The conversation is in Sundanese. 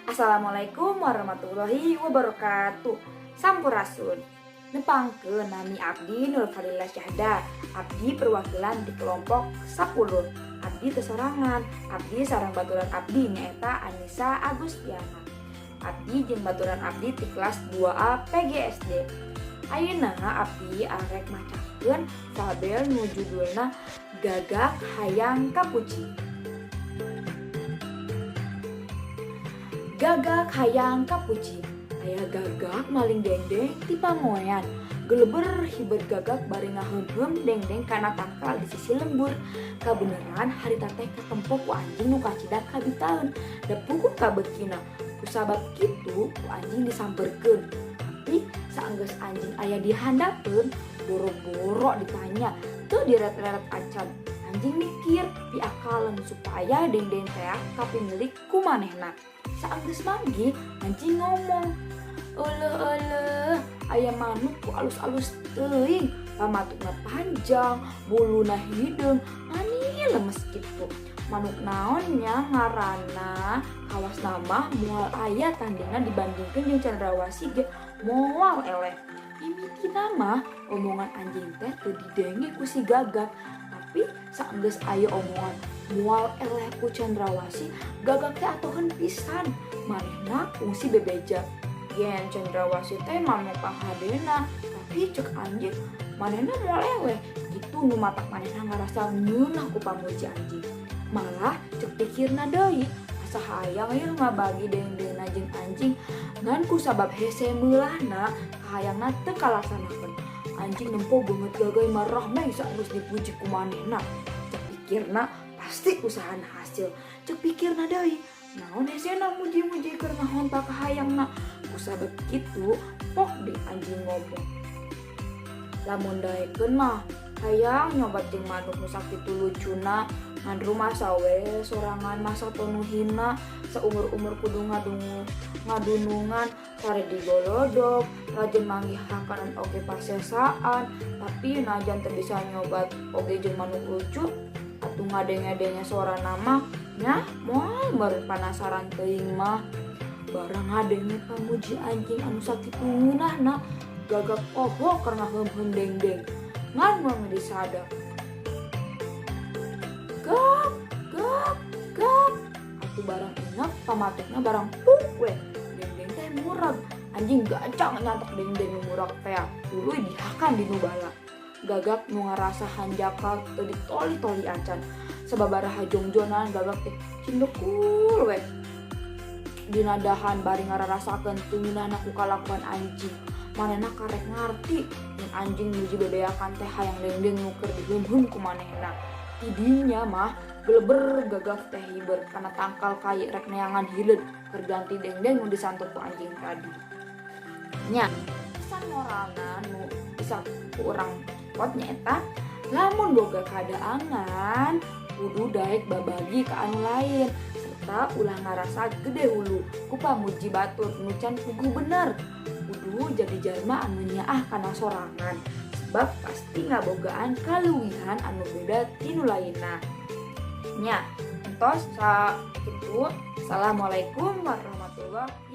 Assalamualaikum warahmatullahi wabarakatuh. Sampurasun. Nepangkeun, nami abdi Nur Fadila Syahda. Abdi perwakilan di kelompok 10. Abdi teu sorangan, abdi sareng baturan abdi, nyaeta Anissa Agustiana. Abdi jeung baturan abdi di kelas 2A PGSD. Ayeuna abdi arek macakeun fabel nu judulna Gagak Hayang Kapuji. Gagak hayang kapuji. Aya gagak maling dengdeng ti pangoean. Geleber hiber gagak bari ngaheum-heum dengdeng kana tangkal di sisi lembur. Kabeneran harita teh katempo ku anjing nu kacida kabitaeun da puguh kabeukina. Kusabab kitu ku anjing disamperkeun. Tapi saenggeus anjing aya di handapeun, boro-boro ditanya, teu direret-reret acan. Anjing mikir piakalan supaya dengdeng tea kapimilik ku manehna. Saenggeus manggih, anjing ngomong, "Euleuh euleuh, aya manuk ku alus-alus teuing, pamatukna panjang, buluna hideung, mani lemes kitu. Manuk naon nya ngaranna? Kawasna mah moal aya tandingna, dibandingkeun jeung cendrawasih ge moal eleh." Mimitina mah omongan anjing teh teu didenge ku si gagak. Tapi saenggeus aya omongan moal eleh ku cendrawasih, gagak teh atoheun pisan. Manehna kungsi bebeja. Yen cendrawasih teh manuk panghadena, tapi cek anjing manehna moal eleh. Kitu nu matak manehna ngarasa ngeunah ku pamuji anjing. Malah cek pikirna deui, asa hayang yeuh ngabagi dengdengna jeung anjing, ngan ku sabab hese meulahna, kahayangna teu kalaksanakeun. Anjing nempo beungeut gagak marahmeh saenggeus dipuji ku manehna. Cek pikirna, pasti usahana hasil. Cek pikirna deui, naon hesena muji-muji keur ngahontal kahayangna. Ku sabab kitu pok deui anjing ngomong, "Lamun daekeun mah hayang nyobat jeung manuk nu sakitu lucuna, ngan rumasa we sorangan masa nu hina, saumur-umur kudu ngadungu ngadunungan, sare digolodog, rajin manggih hakanan oge pasesaan. Tapi najan teu bisa nyobat oge jeung manuk lucu atuh ngadenge-denge sorana mah nya moal meureun panasaran teuing mah." Barang ngadenge pamuji anjing anu sakitu ngeunahna, gagak poho keur ngaheum-heum dengdeng, ngan moal disada. "Gak gak gak." Atuh barang inget pamatukna, barang puk we dengdeng teh murag. Anjing gancang nyantok dengdeng nu murag teh, tuluy dihakan di nu bala. Gagak nu ngarasa hanjakal teu ditoli-toli acan. Sababaraha jongjonan gagak teh cindekul we dina dahan bari ngararasakeun teu ngeunahna ku kalakuan anjing. Manehna karek ngarti yen anjing muji bebeakan teh hayang dengdeng nu keur diheum-heum ku manehna. Tidinya mah geleber gagak teh hiber kana tangkal kai rek neangan hileud keur ganti dengdeng nu disantuk ku anjing tadi. Nya, pesan moralna nu bisa ku urang pot nyaeta lamun boga kadaangan kudu daek babagi ka anu lain, serta ulah ngarasa gede hulu ku pamuji batur nu can puguh bener. Kudu jadi jalma anu nyaah kana sorangan, sebab pasti ngabogaan kaleuwihan anu beda ti nu lainna. Nya, entos sakitu. Assalamualaikum warahmatullahi.